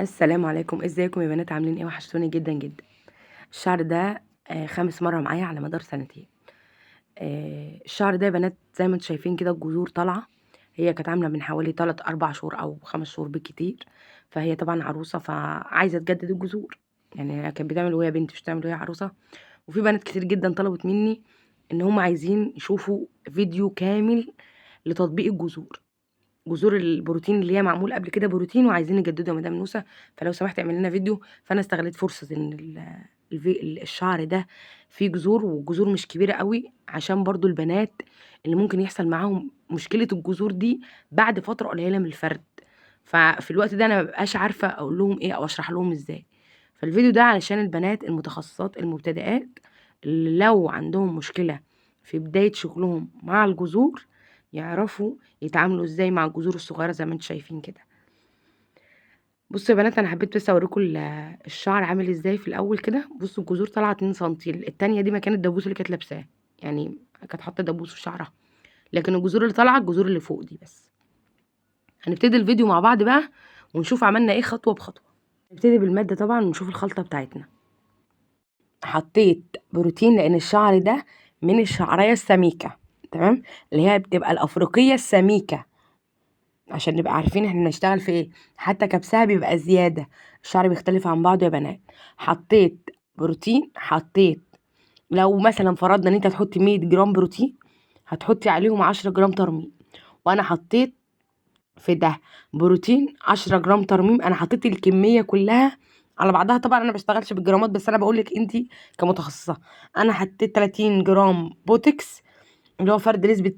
السلام عليكم، ازيكم يا بنات؟ عاملين ايه؟ وحشتوني جدا جدا. الشعر ده خامس مرة معايا على مدار سنتين. الشعر ده يا بنات زي ما انتم شايفين كده الجذور طالعه، هي كانت عامله من حوالي 3 4 شهور او 5 شهور بالكتير. فهي طبعا عروسه فعايزه تجدد الجذور، يعني هي كانت بتعمل وهي بنت مش بتعمل وهي عروسه. وفي بنات كتير جدا طلبت مني ان هم عايزين يشوفوا فيديو كامل لتطبيق الجذور، جذور البروتين اللي هي معمول قبل كده بروتين وعايزين نجدده يا مدام نوسه، فلو سمحت اعمل لنا فيديو. فانا استغلت فرصة ان الشعر ده فيه جذور، والجذور مش كبيرة قوي، عشان برضو البنات اللي ممكن يحصل معاهم مشكلة الجذور دي بعد فترة قليله من الفرد، ففي الوقت ده انا مبقاش عارفه اقول لهم ايه او اشرح لهم ازاي. فالفيديو ده علشان البنات المتخصصات المبتدئات اللي لو عندهم مشكلة في بداية شغلهم مع الجذور يعرفوا يتعاملوا ازاي مع الجذور الصغيرة زي ما انتم شايفين كده. بصوا يا بنات، انا حبيت بس اوريكم الشعر عامل ازاي في الاول كده. بصوا الجذور طالعه 2 سم، التانية دي مكان الدبوس اللي كانت لابساه، يعني كانت حاطه دبوس في شعرها، لكن الجذور اللي طالعه الجذور اللي فوق دي بس. هنبتدي الفيديو مع بعض بقى ونشوف عملنا ايه خطوة بخطوة. نبتدي بالماده طبعا ونشوف الخلطة بتاعتنا. حطيت بروتين لان الشعر ده من الشعرية السميكه، تمام، اللي هي بتبقى الافريقية السميكه، عشان نبقى عارفين احنا بنشتغل في ايه. حتى كبسها بيبقى زيادة، الشعر بيختلف عن بعضه يا بنات. حطيت بروتين، حطيت لو مثلا فرضنا ان انت هتحطي 100 جرام بروتين هتحطي عليهم 10 جرام ترميم، وانا حطيت في ده بروتين 10 جرام ترميم. انا حطيت الكمية كلها على بعضها، طبعا انا بشتغلش بالجرامات بس انا بقولك انت كمتخصصه. انا حطيت 30 جرام بوتكس اللي هو فرد نسبة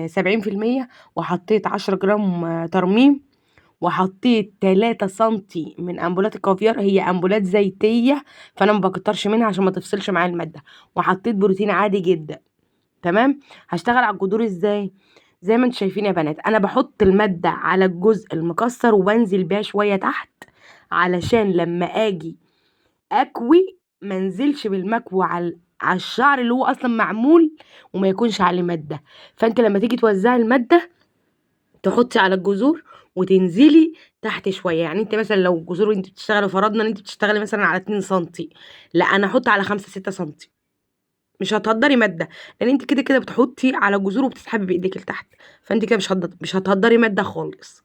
70%، وحطيت 10 جرام ترميم، وحطيت 3 سنتي من امبولات الكافيار، هي امبولات زيتية فانا ما بكترش منها عشان ما تفصلش معايا المادة، وحطيت بروتين عادي جدا. تمام. هشتغل على الجذور ازاي؟ زي ما انتم شايفين يا بنات، انا بحط المادة على الجزء المكسر وبنزل بيها شوية تحت، علشان لما اجي اكوي ما انزلش بالمكوى على الشعر اللي هو اصلا معمول وما يكونش عليه مادة. فانت لما تيجي توزعي المادة تحطي على الجذور وتنزلي تحت شوية. يعني انت مثلا لو الجذور انت بتشتغلي، فرضنا ان انت بتشتغلي مثلا على 2 سنتي، لا انا احط على 5 6 سنتي، مش هتهدري مادة لان انت كده كده بتحطي على الجذور وبتسحبي بايديك لتحت، فانت كده مش هتهدري مادة خالص.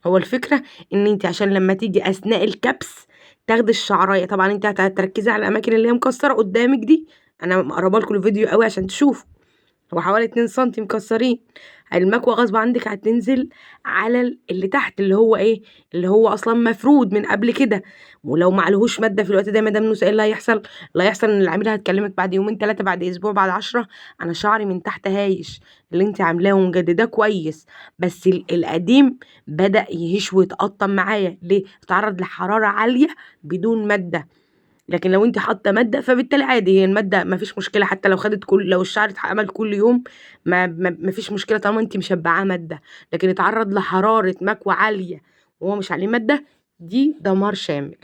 هو الفكرة ان انت عشان لما تيجي اثناء الكبس تاخدي الشعرايه، طبعا انت هتركزي على الاماكن اللي هي مكسرة قدامك دي، انا مقربة لكم الفيديو قوي عشان تشوفوا، هو حوالي 2 سنتي مكسرين. المكوه غصب عنك هتنزل على اللي تحت اللي هو ايه، اللي هو اصلا مفرود من قبل كده، ولو ما عليهوش مادة في الوقت ده مدام نوسه ايه اللي هيحصل؟ اللي هيحصل ان العميله هتكلمك بعد يومين 3 بعد اسبوع بعد 10، انا شعري من تحت هايش، اللي انت عاملاه ومجدداه كويس بس القديم بدا يهش ويتقطم معايا. ليه؟ اتعرض لحراره عالية بدون مادة. لكن لو انت حاطه مادة فبالتالي عادي، هي المادة ما فيش مشكلة، حتى لو خدت كل، لو الشعر اتعمل كل يوم ما فيش مشكلة طالما انت مشبعاه مادة. لكن اتعرض لحراره مكوى عالية وهو مش عليه مادة، دي دمار شامل.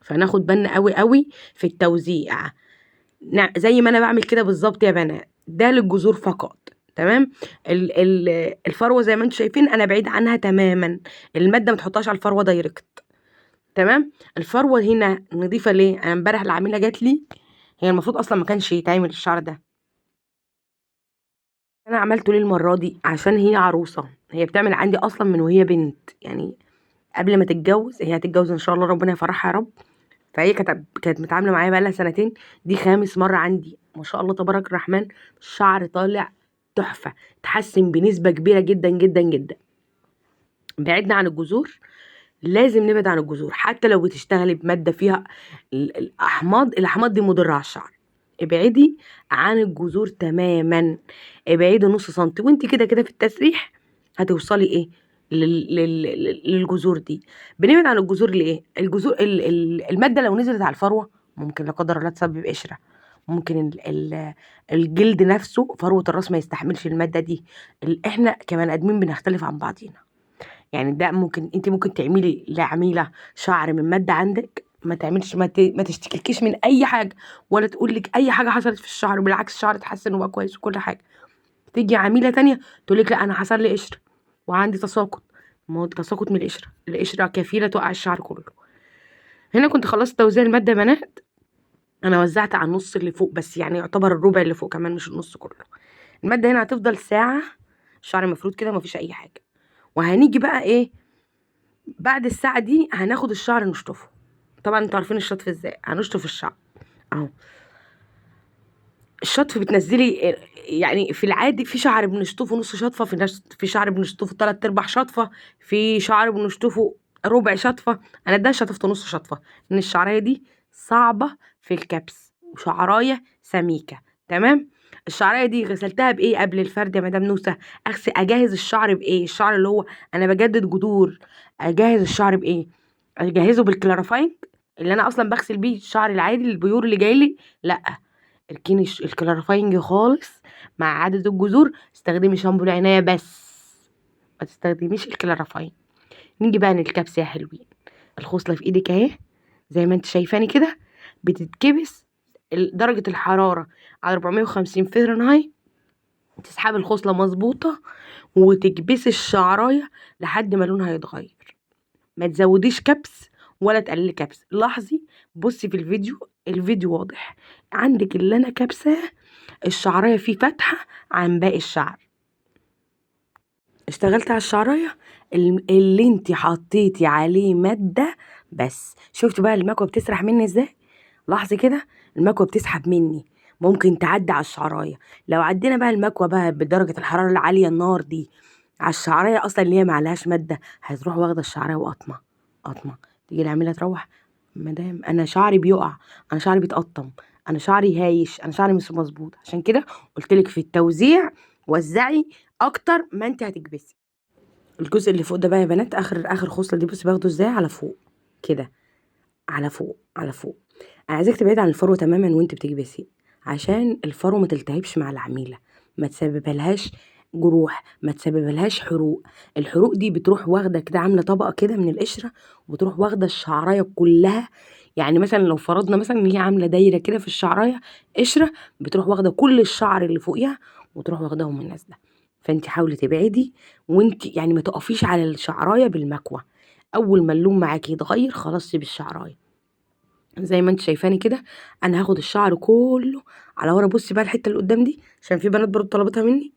فناخد بالنا قوي قوي في التوزيع، زي ما انا بعمل كده بالظبط يا بنات، ده للجذور فقط. تمام. الفروه زي ما انتم شايفين انا بعيد عنها تماما، المادة ما تحطهاش على الفروه direct. تمام. الفروه هنا نظيفة ليه؟ انا امبارح العميله جات لي، هي المفروض اصلا ما كانش يتعمل الشعر ده، انا عملته ليه المرة دي؟ عشان هي عروسه، هي بتعمل عندي اصلا من وهي بنت، يعني قبل ما تتجوز، هي هتتجوز ان شاء الله ربنا يفرحها يا رب. فهي كانت متعامله معايا بقالها سنتين، دي خامس مرة عندي، ما شاء الله تبارك الرحمن، الشعر طالع تحفة، اتحسن بنسبة كبيرة جدا جدا جدا. بعدنا عن الجذور، لازم نبعد عن الجذور، حتى لو بتشتغلي بمادة فيها الاحماض، الاحماض دي مضرة على الشعر، ابعدي عن الجذور تماما، ابعدي نص سنتي، وانت كده كده في التسريح هتوصلي ايه للجذور دي. بنبعد عن الجذور ليه؟ الجذور المادة لو نزلت على الفروه ممكن لا قدر الله تسبب قشرة، ممكن الجلد نفسه فروه الراس ما يستحملش المادة دي. احنا كبني ادمين بنختلف عن بعضينا، يعني ده ممكن انت ممكن تعملي لعميله شعر من مادة عندك ما تعملش، ما تشتكيكيش من اي حاجة ولا تقول لك اي حاجة حصلت في الشعر، بالعكس الشعر اتحسن وبقى كويس وكل حاجة. تيجي عميله تانية تقول لك لا انا حصل لي قشرة وعندي تساقط، ما هو التساقط من القشرة، القشرة كفيله توقع الشعر كله. هنا كنت خلصت توزيع المادة يا بنات، انا وزعت على النص اللي فوق بس، يعني يعتبر الربع اللي فوق كمان مش النص كله. المادة هنا هتفضل ساعة، الشعر مفرود كده مفيش اي حاجة. وهنيجي بقى ايه بعد الساعة دي، هناخد الشعر نشطفه. طبعا انتوا عارفين الشطف ازاي، هنشطف الشعر اهو. الشطف بتنزلي يعني في العادي في شعر بنشطفه نص شطفه، في ناس في شعر بنشطفه 3/4 شطفه، في شعر بنشطفه ربع شطفه. انا ده شطفته نص شطفه لان الشعرية دي صعبة في الكبس وشعرايه سميكة. تمام. الشعرية دي غسلتها بايه قبل الفرد يا مدام نوسه؟ اغسل اجهز الشعر بايه؟ الشعر اللي هو انا بجدد جذور، اجهز الشعر بايه؟ اجهزة بال clarifying اللي انا اصلا بغسل بيه الشعر العادي ال pure اللي جاي لي؟ لا، اركني ال clarifying خالص مع عدد الجذور، استخدمي شامبو العناية بس، ما تستخدميش ال clarifying. نيجي بقى للكبس يا حلوين. الخصلة في ايدك اهي زي ما انت شايفاني كده، بتتكبس درجه الحرارة على 450 فهرنهايت، تسحبي الخصلة مظبوطة وتكبسي الشعرايه لحد ما لونها يتغير. ما تزوديش كبس ولا تقللي كبس. لاحظي، بصي في الفيديو، الفيديو واضح عندك اللي انا كبساه الشعرايه فيه فاتحة عن باقي الشعر. اشتغلت على الشعرايه اللي انت حطيتي عليه مادة بس. شفتوا بقى المكوه بتسرح مني ازاي؟ لاحظي كده المكوه بتسحب مني، ممكن تعدي على الشعرايه. لو عدينا بقى المكوه بقى بدرجة الحرارة العالية النار دي على الشعرايه اصلا اللي هي ما عليهاش مادة، هتروح واخده الشعرايه وقطمه قطمه. تيجي العميله تروح، مدام انا شعري بيقع، انا شعري بيتقطم، انا شعري هايش، انا شعري مش مظبوط. عشان كده قلتلك في التوزيع وزعي اكتر ما انت هتكبسي. الجزء اللي فوق ده بقى يا بنات، اخر خصلة دي بصي باخده ازاي على فوق كده، على فوق على فوق. انا عايزاك تبعدي عن الفروه تماما وانت بتكبسي، عشان الفروه ما تلتهبش مع العميله، ما تسببلهاش جروح، ما تسببلهاش حروق. الحروق دي بتروح واخده كده، عامله طبقه كده من القشرة، وبتروح واخده الشعرايه كلها. يعني مثلا لو فرضنا مثلا ان هي عامله دايرة كده في الشعرايه قشرة، بتروح واخده كل الشعر اللي فوقيها وتروح واخداهم من نازله. فانت حاولي تبعدي، وانت يعني ما تقفيش على الشعرايه بالمكوه. اول ما اللون معاكي يتغير خلاص سيبي الشعرايه. زي ما انت شايفاني كده انا هاخد الشعر كله على ورا. بصي بقى الحتة اللي قدام دي عشان في بنات برضه طلبتها مني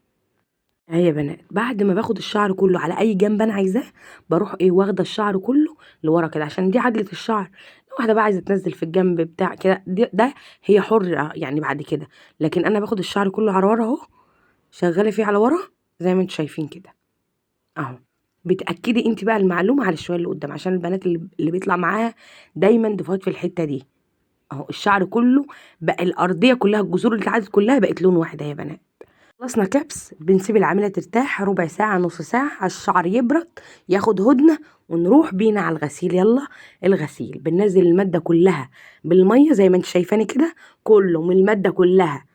اهي يا بنات. بعد ما باخد الشعر كله على اي جنب انا عايزاه، بروح ايه واخده الشعر كله لورا كده، عشان دي عدله الشعر. لو واحدة بقى عايزه تنزل في الجنب بتاع كده ده هي حره يعني بعد كده، لكن انا باخد الشعر كله على ورا اهو، شغالة فيه على ورا زي ما انتوا شايفين كده اهو. بتاكدي انت بقى المعلومة على الشويه اللي قدام، عشان البنات اللي بيطلع معاها دايما دفات في الحتة دي اهو. الشعر كله بقى، الارضية كلها، الجذور اللي اتعدت كلها بقت لون واحد اهي يا بنات. خلصنا كبس، بنسيب العميله ترتاح ربع ساعة نص ساعة على الشعر يبرد ياخد هدنة، ونروح بينا على الغسيل. يلا الغسيل بننزل المادة كلها بالمية زي ما انت شايفاني كده، كله من المادة كلها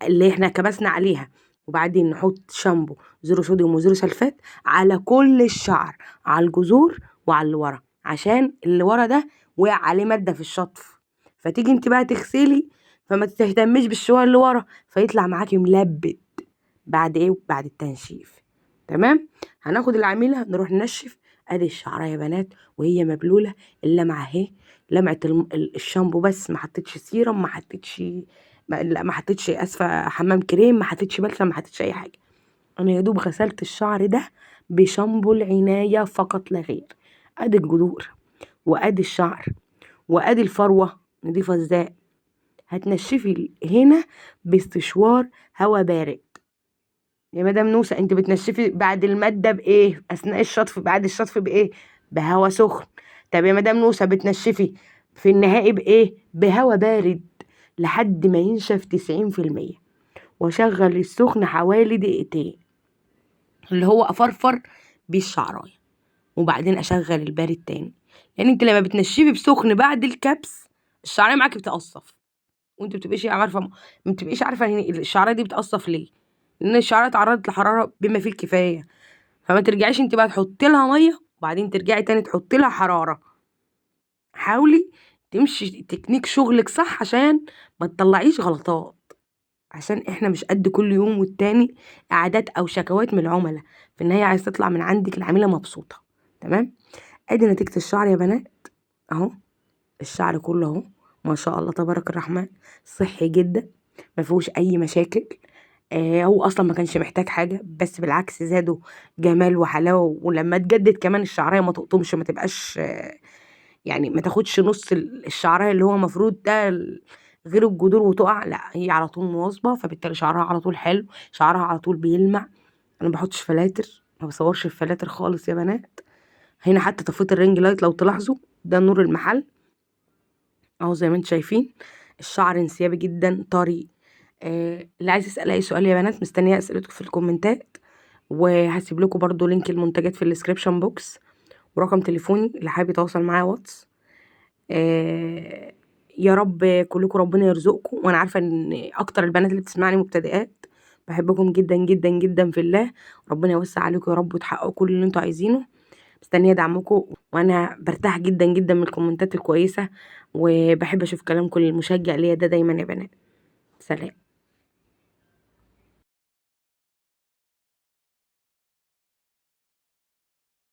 اللي احنا كبسنا عليها، وبعدين نحط شامبو zero صوديوم و zero سلفات على كل الشعر، على الجذور وعلى اللي ورا، عشان اللي ورا ده وقع عليه مادة في الشطف. فتيجي انت بقى تغسلي فما تهتميش بالشويه اللي ورا، فيطلع معاكي ملبد بعد ايه؟ بعد التنشيف. تمام. هناخد العميله نروح ننشف. ادي الشعرية يا بنات وهي مبلوله، اللمعة اهي، لمعة الشامبو بس، ما حطيتش سيرم، ما حطيتش، لا ما حطيتش، اسفه، حمام كريم، ما حطيتش بلسم، ما حطيتش اي حاجة. انا يا دوب غسلت الشعر ده بشامبو العناية فقط لا غير. ادي الجذور وادي الشعر وادي الفروه نضيفه ازاي. هتنشفي هنا باستشوار هوا بارد يا مدام نوسه. انت بتنشفي بعد المادة بايه؟ اثناء الشطف، بعد الشطف بايه؟ بهوا سخن. طب يا مدام نوسه بتنشفي في النهائي بايه؟ بهوا بارد لحد ما ينشف 90%، واشغل السخن حوالي دقيقتين اللي هو افرفر بيه الشعرايه، وبعدين اشغل البارد تاني. لان انت لما بتنشفي بسخن بعد الكبس الشعرايه معاكي بتقصف، وانت بتبقيش عارفه، ما بتبقيش عارفه ان الشعرايه دي بتقصف ليه، لان الشعرايه اتعرضت لحراره بما فيه الكفاية. فما ترجعيش انت بقى تحطي لها مية وبعدين ترجعي تاني تحطي لها حرارة. حاولي تمشي تكنيك شغلك صح عشان ما تطلعيش غلطات، عشان احنا مش قد كل يوم والتاني قعدات او شكوات من العملاء. في النهاية عايز تطلع من عندك العميله مبسوطة. تمام. ادي نتيجة الشعر يا بنات اهو. الشعر كله اهو ما شاء الله تبارك الرحمن، صحي جدا، ما فيهوش اي مشاكل. هو اصلا ما كانش محتاج حاجة، بس بالعكس زاده جمال وحلاوة. ولما تجدد كمان الشعرية ما تقطمش، ما تبقاش يعني ما تاخدش نص الشعرية اللي هو المفروض ده غير الجذور وتقع، لا هي على طول مواظبه، فبالتالي شعرها على طول حلو، شعرها على طول بيلمع. انا ما بحطش فلاتر، ما بصورش الفلاتر خالص يا بنات. هنا حتى طفيت ال ring light لو تلاحظوا، ده نور المحل اهو زي ما انتم شايفين. الشعر انسيابي جدا طري. اللي عايز يسال اي سؤال يا بنات مستنيه اسئلتكم في الكومنتات، وهسيب لكم برضو link المنتجات في ال description box، ورقم تليفوني اللي حابب يتواصل معايا واتس. يا رب كلكم ربنا يرزقكم، وانا عارفه ان اكتر البنات اللي بتسمعني مبتدئات. بحبكم جدا جدا جدا في الله، ربنا يوسع عليكم يا رب وتحققوا كل اللي انتوا عايزينه. مستنيه دعمكم، وانا برتاح جدا جدا من الكومنتات الكويسة، وبحب اشوف كلامكم المشجع ليا ده دايما يا بنات. سلام.